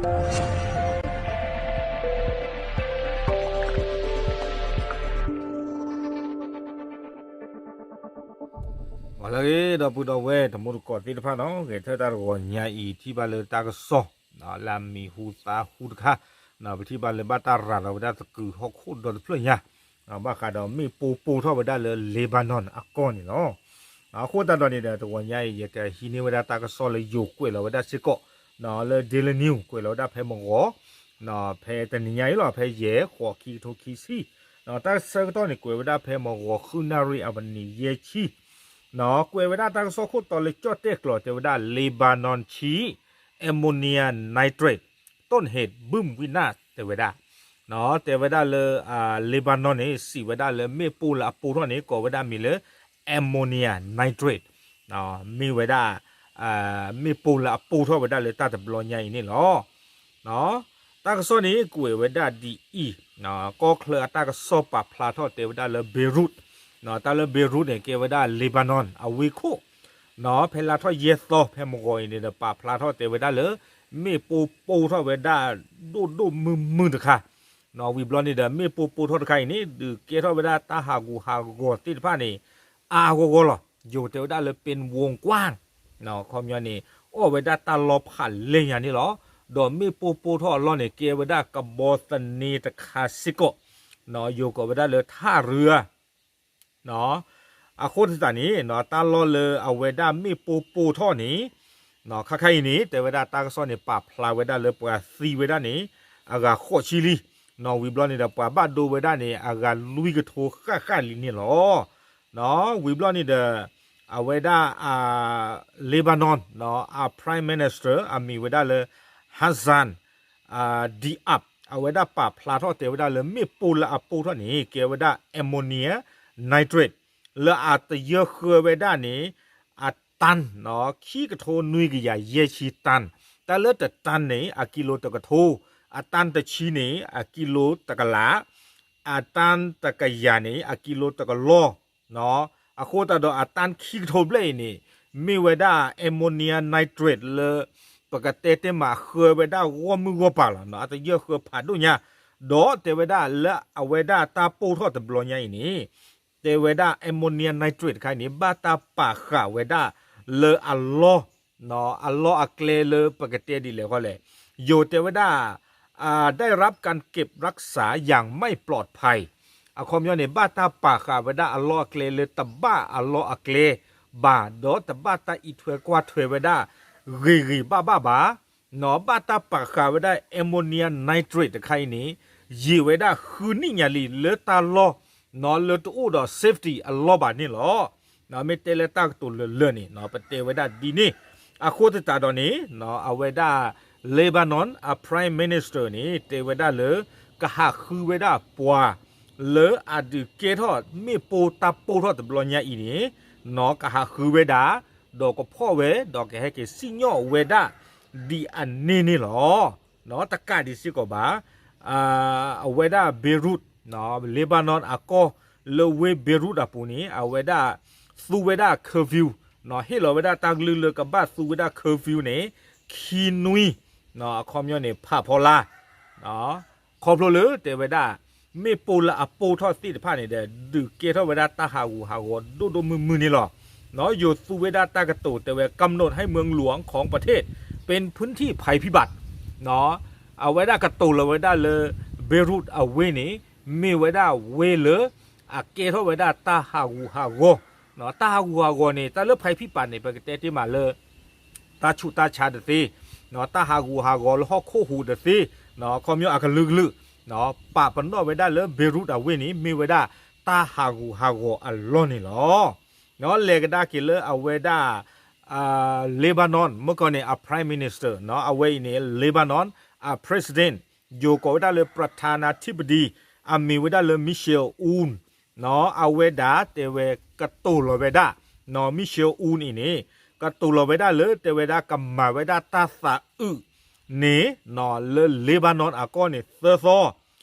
ဂီၤလၢအဂ့ၤ ဒီပုၢ်ဒီဝဲၢ်တံၤသကိးသ့ၣ်တဖၣ်နီၤ, ဂဲၤထၢၣ်တၢ်တဂီၤညါအံၤ ထံၣ်ဘၣ်လၢတၢ်ကစီၣ် လၢအမံၤဟူသါဟူတခါ, ပထံၣ်ဘၣ်လၢဘၣ်တၢ်ရၤလီၤဝဲဒၣ်သကုၤဟီၣ်ခိၣ်ဒီတဖျၢၣ်ညါ, ဘၣ်ဃးဒီးမ့ၣ်ပိၢ်ပိၢ်ထီၣ်ဝဲဒၣ်လၢ Lebanon အကီၢ်န့ၣ်လီၤ. အဃိသတးဒီးန့ၣ်ဒီး တဂီၤညါအံၤ ယကဟံးန့ၢ်ဝဲဒၣ်တၢ်ကစီၣ်လၢယိၤကွဲးလီၤဝဲဒၣ်စ့ၢ်ကီး လၢ Daily News ကွဲးလီၤဝဲဒၣ်ဖဲမုၢ်ဂီၤ ဖဲတနံၤညါအံၤလီၤ, ဖဲယဲၢ် ဃိး ခံကထိခံဆံ, တၢ်ဆၢကတီၢ်န့ၣ် ကွဲးဝဲဒၣ်ဖဲမုၢ်ဂီၤ ဃုနၣ်ရံၣ် အမံးနံးယဲၢ်ဆံ, ကွဲးဝဲဒၣ်တၢ်ကစီၣ်ခိၣ်တီလၢကၠီၣ်တဲၣ်ကျိာ် တဲဝဲဒၣ် Lebanon ဆံး ammonia nitrate ต้นเหตุ บึ้มวินาศ တဲဝဲဒၣ်, တဲဝဲဒၣ်လၢ Lebanon န့ၣ် စံးဝဲဒၣ်လၢမ့ၣ်ပိၢ်လၢအပိၢ်ထီၣ်န့ၣ် ကိးဝဲဒၣ်မံၤလၢ ammonia nitrate မ့ၢ်ဝဲဒၣ် မ့ၣ်ပိၢ်လၢအပိၢ်ထီၣ်ဝဲဒၣ်လၢတၢ်တဘျီညါအံၤန့ၣ်လီၤ. တၢ်ကစီၣ်န့ၣ် ကွဲးဝဲဒၣ်ဒ်အံၤ, ကီၢ်ချၢအတၢ်ကစီၣ်ပာ်ဖျါထီၣ်တဲဝဲဒၣ်လၢ Beirut, တၢ်လၢ Beirut န့ၣ် ကဲဝဲဒၣ် Lebanon အဝ့ၢ်ခိၣ်, ဖဲလါထီၣ်ယဲၢ်သီ ဖဲမုၢ်ဂီၤအံၤန့ၣ်ဒီး ပာ်ဖျါထီၣ်တဲဝဲဒၣ်လၢ မ့ၣ်ပိၢ်ပိၢ်ထီၣ်ဝဲဒၣ် ဒိၣ်ဒိၣ်မုၢ်မုၢ်တခါ, ဝံၤဘျီန့ၣ်ဒီး မ့ၣ်ပိၢ်ပိၢ်ထီၣ်တခါအံၤန့ၣ် ဒုးကဲထီၣ်ဝဲဒၣ်တၢ်ဟးဂူာ်ဟးဂီၤသ့ၣ်တဖၣ်န့ၣ် အါအါဂီၢ်ဂီၢ်လီၤ. ယိၤတဲဝဲဒၣ်လၢ เป็นวงกว้าง ခီပညီန့ၣ် အီၣ်ဝဲဒၣ်တၢ်လီၢ်ဖးလဲၢ်ညါန့ၣ်လီၤ. ဒီးမ့ၣ်ပိၢ်ပိၢ်ထီၣ်အလီၢ်န့ၣ် ကဲဝဲဒၣ်ကဘီသန့တခါစ့ၢ်ကီး, ယိၤကိးဝဲဒၣ်လၢ ท่าเรือ အဃိသတးန့ၣ် တၢ်လီၢ်လၢအဝဲဒၣ်မ့ၣ်ပိၢ်ပိၢ်ထီၣ်န့ၣ် ခါခါအံၤန့ၣ် တဲဝဲဒၣ်တၢ်ကစီၣ်န့ၣ် ပာ်ဖျါဝဲဒၣ်လၢပှၤသံဝဲဒၣ်န့ၣ် အဂၤဃိးဆံလံ, ဝံၤဘျီန့ၣ်ဒီး ပှၤဘၣ်ဒိဝဲဒၣ်န့ၣ် အဂၤလွံၢ်ကထိဃၣ်ဃၣ်လံန့ၣ်လီၤ. ဝံၤဘျီန့ၣ်ဒီး အဝဲဒၣ် Lebanon အ Prime Minister အမံၤဝဲဒၣ်လၢ Hassan Diab အဝဲဒၣ်ပာ်ဖျါထီၣ်တဲဝဲဒၣ်လၢမ့ၣ်ပိၢ်လၢအပိၢ်ထီၣ်န့ၣ် ကဲဝဲဒၣ် ammonia nitrate လၢအတယၢၢ်ဃၢဝဲဒၣ်န့ၣ် အတၢ် ခံကထိနွံကယၤယဲၢ်ဆံတၢ်, တၢ်လၢတတၢ်န့ၣ် အကံလိတကထိ, အတၢ်တဆံန့ၣ် အကံလိတကလး, အတၢ်တကယၤန့ၣ် အကံလိတကလီၢ်, အဃိသတးဒီးအတၢ်ခံကထိဘျဲၣ်အံၤန့ၣ် မ့ၢ်ဝဲဒၣ် ammonia nitrate လၢ ပကတဲတဲမးဃၢဝဲဒၣ်ဂီၢ်မုၢ်ဂီၢ်ပၤလီၤ, အတယၢၢ်ဃၢဖးဒိၣ်ညါ, ဒီးတဲဝဲဒၣ်လၢအဝဲဒၣ်တၢ်ပိၢ်ထီၣ်တဘျီညါအံၤန့ၣ် တဲဝဲဒၣ် ammonia nitrate တခါအံၤန့ၣ် ဘၣ်တၢ်ပာ်ဃာ်ဝဲဒၣ်လၢအလီၢ်, အလီၢ်အကျဲလၢပကတဲဒ်လဲၣ်ဃီလဲၣ်, ယိၤတဲဝဲဒၣ် ได้รับการเก็บรักษาอย่างไม่ปลอดภัย အခီပညီန့ၣ် ဘၣ်တၢ်ပာ်ဃာ်ဝဲဒၣ်အလီၢ်အကျဲလၢတဘၣ်အလီၢ်အကျဲဘၣ်, ဒီးတဘၣ်တၢ်အံးထွဲကွၢ်ထွဲဝဲဒၣ် ဂ့ၤဂ့ၤဘၣ်ဘၣ်ဘၣ် ဘၣ်တၢ်ပာ်ဃာ်ဝဲဒၣ် ammonia nitrate တခါအံၤန့ၣ် ယံာ်ဝဲဒၣ်ဃုနံၣ်ညါလံလၢတၢ်လီၢ် လၢတအိၣ်ဒီး safety အလီၢ်ဘၣ်န့ၣ်လီၤ. မ့ၢ်တဲလၢတၢ်ကတိၤလၢာ်လၢာ်န့ၣ် ပတဲဝဲဒၣ်ဒ်န့ၣ်, အဃိသတးဒီးန့ၣ် အဝဲဒၣ် Lebanon အ Prime Minister န့ၣ် တဲဝဲဒၣ်လၢ ကဟးဃုဝဲဒၣ်ပှၤ လၢအဒုးကဲထီၣ်မ့ၣ်ပိၢ်တၢ်ပိၢ်ထီၣ်တဘျီညါအံၤန့ၣ် ကဟးဃုဝဲဒၣ် ဒီးကဖီၣ်ဝဲ ဒီးကဟဲက့ၤစံၣ်ညီၣ်ဝဲဒၣ် ဒ်အန့ၣ်န့ၣ်လီၤ. တကးဒံးစ့ၢ်ကီးဘၣ် အဝဲဒၣ် Beirut, Lebanon အကီၢ်လၢဝ့ၢ် Beirut အပူၤန့ၣ် အဝဲဒၣ်သူဝဲဒၣ် curfew, ဟ့ၣ်လီၤဝဲဒၣ်တၢ်ကလုၢ်လၢကဘၣ်သူဝဲဒၣ် curfew န့ၣ် ခံနွံ, အခီပညီန့ၣ် ဖးဖီလာ် ခီဖျိလၢတဲဝဲဒၣ် မ့ၣ်ပိၢ်လၢအပိၢ်ထီၣ်သ့ၣ်တဖၣ်န့ၣ်ဒီး ဒုးကဲထီၣ်ဝဲဒၣ်တၢ်ဟးဂူာ်ဟးဂီၤဒိၣ်ဒိၣ်မုၢ်မုၢ်န့ၣ်လီၤ. ယိၤသူဝဲဒၣ်တၢ်ကတိၤတဲဝဲ กำหนดให้เมืองหลวงของประเทศเป็นพื้นที่ภัยพิบัติ အဝဲဒၣ်ကတိၤလီၤဝဲဒၣ်လၢ Beirut အဝ့ၢ်န့ၣ် မ့ၢ်ဝဲဒၣ်ဝ့ၢ်လၢ အကဲထီၣ်ဝဲဒၣ်တၢ်ဟးဂူာ်ဟးဂီၤ, တၢ်ဟးဂူာ်ဟးဂီၤန့ၣ် တၢ်လၢ ภัยพิบัติ န့ၣ် ပကတဲတ့ၢ်မးလၢ တၢ်ဆူးတၢ်ဆါတသ့, တၢ်ဟးဂူာ်ဟးဂီၤလၢဟီၣ်ခိၣ်ဟူးတသ့, ခီပညီအကလုာ်ကလုာ်, ပာ်ပနီၣ်ဝဲဒၣ်လၢ Beirut အဝ့ၢ်န့ၣ် မ့ၢ်ဝဲဒၣ်တၢ်ဟးဂူာ်ဟးဂီၤအလီၢ်န့ၣ်လီၤ. လဲၤကဒါက့ၤလၢအဝဲဒၣ် Lebanon မုၢ်ကီၢ်န့ၣ် အ Prime Minister အဝဲအံၤန့ၣ် Lebanon အ President ယိၤကိးဝဲဒၣ်လၢ ประธานาธิบดี အမံၤဝဲဒၣ်လၢ Michel Aoun အဝဲဒၣ်တဲဝဲကတိၤလီၤဝဲဒၣ်, Michel Aoun အံၤန့ၣ် ကတိၤလီၤဝဲဒၣ်လၢတဲဝဲဒၣ်ကမၤဝဲဒၣ်တၢ်သးအုးန့ၣ် လၢ Lebanon အကီၢ်န့ၣ် သၢ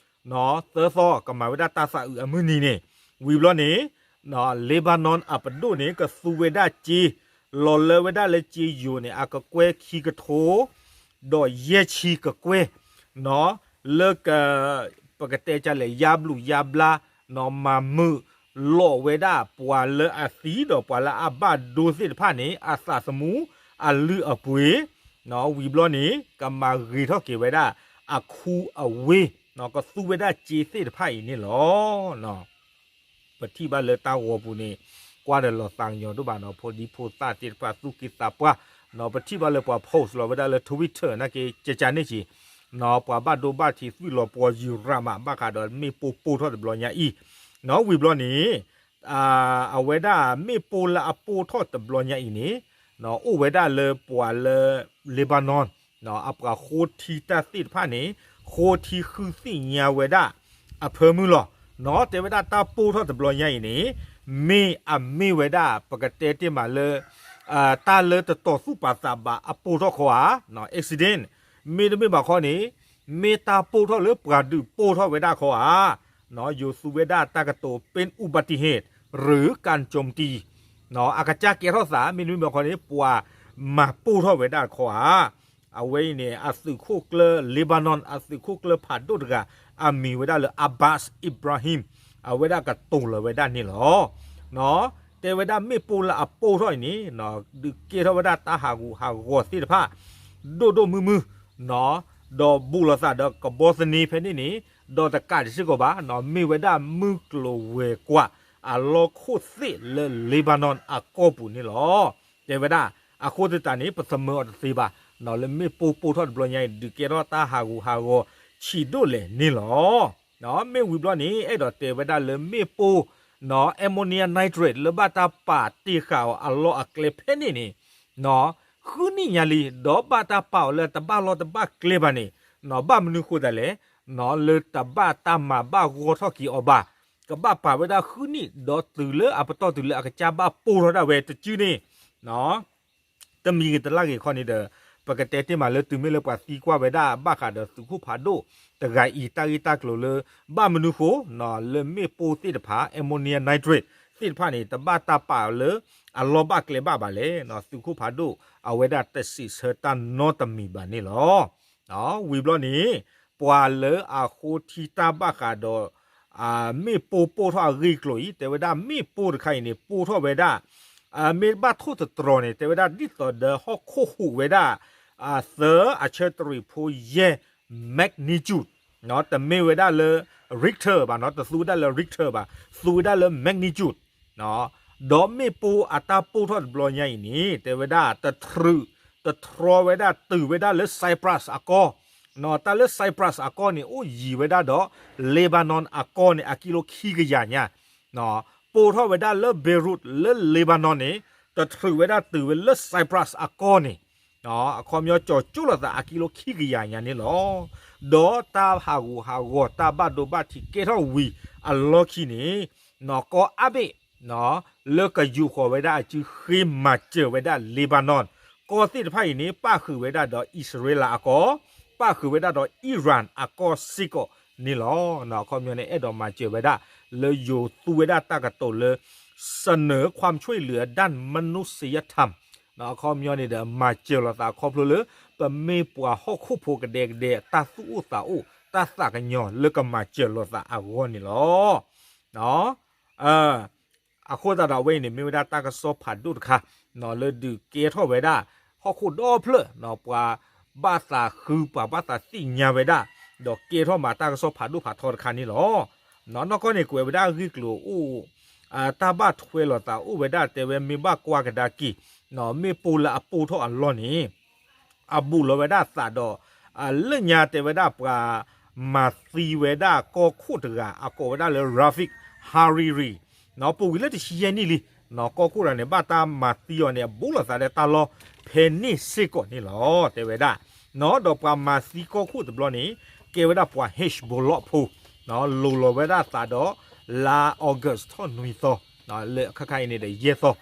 သီ, သၢသီ ကမၤဝဲဒၣ်တၢ်သးအုးအမုၢ်နံၤန့ၣ်, ဝံၤဘျီန့ၣ် Lebanon အပဒိၣ်န့ၣ် ကသူဝဲဒၣ်စ့, လီၤလၢဝဲဒၣ်လၢစ့ယိၤန့ၣ် အကကွဲၢ်ခံကထိ ဒီးယဲၢ်ဆံကကွဲၢ် လၢ ပကတဲကလဲၣ် ယါဘျုးယါဘျါ မၤမုာ်လိာ်ဝဲဒၣ် ပှၤလၢအသံဒီးပှၤလၢအဘၣ်ဒိသ့ၣ်တဖၣ်န့ၣ် အသးသမူ အလုၢ်အပှ့ၤ ဝံၤဘျီန့ၣ် ကမၤဂ့ၤထီၣ်က့ၤဝဲဒၣ် အခူအဝ့ၢ် ကသူဝဲဒၣ်စ့သ့ၣ်တဖၣ်အံၤန့ၣ်လီၤ. ပထံၣ်ဘၣ်လၢတၢ်ဂီၤပူၤန့ၣ် ကွၢ်ဒီးလီၤသးကညီၤဒိၣ်ဘၣ်နီၤ ဖိဒံဖိသၣ်သ့ၣ်တဖၣ်သူၣ်က့သးပှၢ်, ပထံၣ်ဘၣ်လၢပှၤ post လီၤဝဲဒၣ်လၢ Twitter နာ်က့ ကကန့ၣ်က့ၤ ပှၤဘၣ်ဒိဘၣ်ထံးသွံၣ်လီၤပှီၤယံာ်ရၣ်မး ဘၣ်ဃးဒီးမ့ၣ်ပိၢ်ပိၢ်ထီၣ်တဘျီညါအံၤ, ဝံၤဘျီန့ၣ် အဝဲဒၣ်မ့ၣ်ပိၢ်လၢအပိၢ်ထီၣ်တဘျီညါအံၤန့ၣ် အိၣ်ဝဲဒၣ်လၢပှၤလၢ Lebanon အပှၤဃိထံတၢ်သ့ၣ်တဖၣ်န့ၣ် ဃိထံဃုသ့ၣ်ညါဝဲဒၣ် အဖၢမုၢ်လီၤ. တဲဝဲဒၣ်တၢ်ပိၢ်ထီၣ်တဘျီညါအံၤန့ၣ် မ့ၢ်အမ့ၢ်ဝဲဒၣ် ပကတဲတ့ၢ်မးလၢ တၢ်လၢတတီၤသူၣ်ပာ်သးဘၣ်အပိၢ်ထီၣ်ခီဧါ, accident မ့တမ့ၢ်ဘၣ်ခီန့ၣ် မ့ၢ်တၢ်ပိၢ်ထီၣ်လၢပှၤဒုးပိၢ်ထီၣ်ဝဲဒၣ်ခီဧါ, ယိၤသူဝဲဒၣ်တၢ်ကတိၤ เป็นอุบัติเหตุ หรือการโจมตี အကစၢ်ကဲထီၣ်သး မ့တမ့ၢ်ဘၣ်ခီန့ၣ် ပှၤမၤပိၢ်ထီၣ်ဝဲဒၣ်ခီဧါ. အဝဲအံၤန့ၣ် အသုးခိၣ်ကျၢၢ် Lebanon အသုးခိၣ်ကျၢၢ်ဖးဒိၣ်တဂၤ အမံၤဝဲဒၣ်လၢ Abbas Ibrahim အဝဲဒၣ်ကတိၤလီၤဝဲဒၣ်န့ၣ်လီၤ. တဲဝဲဒၣ်မ့ၣ်ပိၢ်လၢအပိၢ်ထီၣ်အံၤန့ၣ် ဒုးကဲထီၣ်ဝဲဒၣ်တၢ်ဟးဂူာ်ဟးဂီၤသ့ၣ်တဖၣ် ဒိၣ်ဒိၣ်မုၢ်မုၢ် ဒီးဘူးလိာ်သးဒီးကဘီသန့ဖဲန့ၣ်န့ၣ် ဒီးတကးဒံးစ့ၢ်ကီးဘၣ် မ့ၢ်ဝဲဒၣ်မုၢ်ကျိၤဝဲၤကွာ်အလီၢ်ခိၣ်သ့ၣ်လၢ Lebanon အကီၢ်ပူၤန့ၣ်လီၤ. တဲဝဲဒၣ် အဃိသတးန့ၣ် ပသမၢအီၤတသ့ဘၣ် လၢမ့ၣ်ပိၢ်ပိၢ်ထီၣ်တဘျီညါအံၤ ဒုးကဲထီၣ်တၢ်ဟးဂူာ်ဟးဂီၤဆံးဒိၣ်လဲၣ်န့ၣ်လီၤ. မ့ၢ်ဝံၤဘျီန့ၣ် အဲၣ်ဒိးတဲဝဲဒၣ်လၢမ့ၣ်ပိၢ် ammonium nitrate လၢဘၣ်တၢ်ပာ်တ့ၢ်ဃာ်အီၤအလီၢ်အကျဲဖဲန့ၣ်န့ၣ် ဃုနံၣ်ညါလံ ဒီးဘၣ်တၢ်ပာ်အီၤလၢတဘၣ်လီၢ်တဘၣ်ကျဲဘၣ်န့ၣ် ဘၣ်မနုၤဃိသတးလဲၣ် လၢတဘၣ်တၢ်မၤဘၣ်ဂီၢ်ထီၣ်က့ၤအီၤဘၣ်. ကဘၣ်ပာ်ဝဲဒၣ်ဃုနံၣ် ဒီးတုၤလၢအပတီၢ်တုၤလၢအကစၢ်ဘၣ်ပိၢ်ထီၣ်ဒၣ်ဝဲတစုန့ၣ် တမံၤဂ့ၤတလၢ်ဂ့ၤခီန့ၣ်ဒီး ပကတဲတ့ၢ်မးလၢတုၤမ့ၢ်လၢပှၤသံကွၢ်ဝဲဒၣ် ဘၣ်ဃးဒီးသုးခိၣ်ဖးဒိၣ်တဂၤအံၤ တၢ်ဂ့ၢ်တၢ်ကျိၤလၢ ဘၣ်မနုၤဃိ လၢမ့ၣ်ပိၢ်သ့ၣ်တဖၣ် ammonium nitrate သ့ၣ်တဖၣ်န့ၣ် တဘၣ်တၢ်ပာ်လၢအလီၢ်ဘၣ်ကျဲဘၣ်ဘၣ်လဲၣ် သုးခိၣ်ဖးဒိၣ် အဝဲဒၣ်တစံးဆၢတၢ်နီတမံၤဘၣ်န့ၣ်လီၤ. ဝံၤဘျီန့ၣ် ပှၤလၢအဃိထံတၢ်ဘၣ်ဃးဒီး မ့ၣ်ပိၢ်ပိၢ်ထီၣ်အဂ့ၢ်အကျိၤအံၤ တဲဝဲဒၣ်မ့ၣ်ပိၢ်တခါအံၤန့ၣ် ပိၢ်ထီၣ်ဝဲဒၣ် မ့ၢ်ဘၣ်ထိၣ်သတြီၤန့ၣ် တဲဝဲဒၣ်ဒ်သိးဒီးဟီၣ်ခိၣ်ဟူးဝဲဒၣ် သၢအဆၢတရံးဖိယဲၢ် magnitude တမ့ၢ်ဝဲဒၣ်လၢ Richter ဘၣ်နီၤ တသူဝဲဒၣ်လၢ Richter ဘၣ် သူဝဲဒၣ်လၢ magnitude ဒီးမ့ၣ်ပိၢ်အတၢ်ပိၢ်ထီၣ်တဘျီညါအံၤန့ၣ် တဲဝဲဒၣ်တထြုး တထြီဝဲဒၣ်တုၤဝဲဒၣ်လၢ Cyprus အကီၢ် တၢ်လၢ Cyprus အကီၢ်န့ၣ် အိၣ်ယံၤဝဲဒၣ်ဒီး Lebanon အကီၢ်န့ၣ် အကံလိခံကယၤညါ ပိၢ်ထီၣ်ဝဲဒၣ်လၢ Beirut လၢ Lebanon န့ၣ် တထြုးဝဲဒၣ်တုၤဝဲလၢ Cyprus အကီၢ်န့ၣ် အခီပညီကၠီၤကၠိလိာ်သးအကံလိခံကယၤညါန့ၣ်လီၤ. ဒီးတၢ်ဟးဂူာ်ဟးဂီၤတၢ်ဘၣ်ဒိဘၣ်ထံးကဲထီၣ်ဝံၤအလီၢ်ခံန့ၣ် ကီၢ်အါဘ့ၣ် လၢကယူာ်ဃီၤဝဲဒၣ်အစုဃ့မၤစၢၤဝဲဒၣ် Lebanon ကီၢ်သ့ၣ်တဖၣ်အံၤန့ၣ် ပၣ်ဃုာ်ဝဲဒၣ်ဒီးအံၣ်စရ့လးအကီၢ် ပၣ်ဃုာ်ဝဲဒၣ်ဒီး Iran အကီၢ်စ့ၢ်ကီးန့ၣ်လီၤ. အခီပညီန့ၣ် အဲၣ်ဒိးမၤစၢၤဝဲဒၣ် လၢယိၤသူဝဲဒၣ်တၢ်ကတိၤလၢ เสนอความช่วยเหลือด้านมนุษยธรรม အခီပညီန့ၣ်ဒီး မၤစၢၤလိာ်သးခီဖျိလၢ ပမ့ၢ်ပှၤဟီၣ်ခိၣ်ဖိကဒဲကဒဲ တၢ်သူၣ်အိၣ်သးအိၣ် တၢ်သးကညီၤလၢကမၤစၢၤလိာ်သးအဂီၢ်န့ၣ်လီၤ. အဃိသတးဒီးအဝဲအံၤန့ၣ် မ့ၢ်ဝဲဒၣ်တၢ်ကစီၣ်ဖးဒိၣ်တခါ လၢဒုးကဲထီၣ်ဝဲဒၣ် ဟီၣ်ခိၣ်ဒီဖျၢၣ် ပှၤဘၣ်သးဃု ပှၤဘၣ်သးသ့ၣ်ညါဝဲဒၣ် ဒီးကဲထီၣ်မးတၢ်ကစီၣ်ဖးဒိၣ်ဖးထီတခါန့ၣ်လီၤ. နီၢ်ကီၢ်န့ၣ် ကွဲးဝဲဒၣ်အဂ့ၢ်ကျိၤအိၣ် တၢ်ဘၣ်ထွဲလိာ်သးအိၣ်ဝဲဒၣ်တဲဝဲမ့ၢ်ဘၣ်ကွၢ်ကဒါက့ၤ မ့ၣ်ပိၢ်လၢအပိၢ်ထီၣ်အလီၢ်န့ၣ် အဘူးလီၤဝဲဒၣ်သးဒီး လၢညါတဲဝဲဒၣ်ပှၤမၤသံဝဲဒၣ်ကီၢ်ခိၣ်တဂၤ အကိးဝဲဒၣ်လၢ Rafiq Hariri ပူၤကွံာ်လၢတဆံယဲၢ်နံၣ်လံ ကီၢ်ခိၣ်တဂၤန့ၣ် ဘၣ်တၢ်မၤသံအီၤန့ၣ် အဘူးလိာ်သးလၢတၢ်လီၢ်ဖဲန့ၣ်စ့ၢ်ကီးန့ၣ်လီၤ တဲဝဲဒၣ် ဒီးပှၤမၤသံကီၢ်ခိၣ်တဘျီန့ၣ် ကဲဝဲဒၣ်ပှၤ Hezbollah ဖိ လိၤလီၤဝဲဒၣ်သးဒီး လါ August ထီၣ်နွံသီ လၢခါခါအံၤန့ၣ်ဒီးယဲၢ်သီ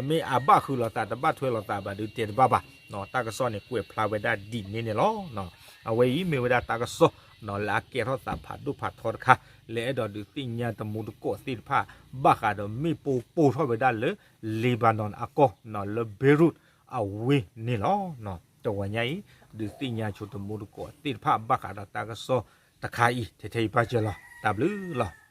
မ့ၢ်အဘၣ်ဃုလိာ်သးတဘၣ်ထွဲလိာ်သးဘၣ်ဒုးတဲတဘၣ်ဘၣ် တၢ်ကစီၣ်န့ၣ်ကွဲးဖျါဝဲဒၣ်ဒ်န့ၣ်န့ၣ်လီၤ. အဝဲအံၤမ့ၢ်ဝဲဒၣ်တၢ်ကစီၣ် လၢအကဲထီၣ်သးဖးဒိၣ်ဖးထီတခါ လၢအဲၣ်ဒိးဒုးသ့ၣ်ညါတမူတကိးသ့ၣ်တဖၣ် ဘၣ်ဃးဒီးမ့ၣ်ပိၢ်ပိၢ်ထီၣ်ဝဲဒၣ်လၢ Lebanon အကီၢ် လၢ Beirut အဝ့ၢ်န့ၣ်လီၤ. တဝီညါအံၤ ဒုးသ့ၣ်ညါဆိတမူတကိးသ့ၣ်တဖၣ်ဘၣ်ဃးဒီးတၢ်ကစီၣ်တခါအံၤ ထဲထဲအံၤပၢ်စၢၤလီၤ. တၢ်ဘျုးလီၤ.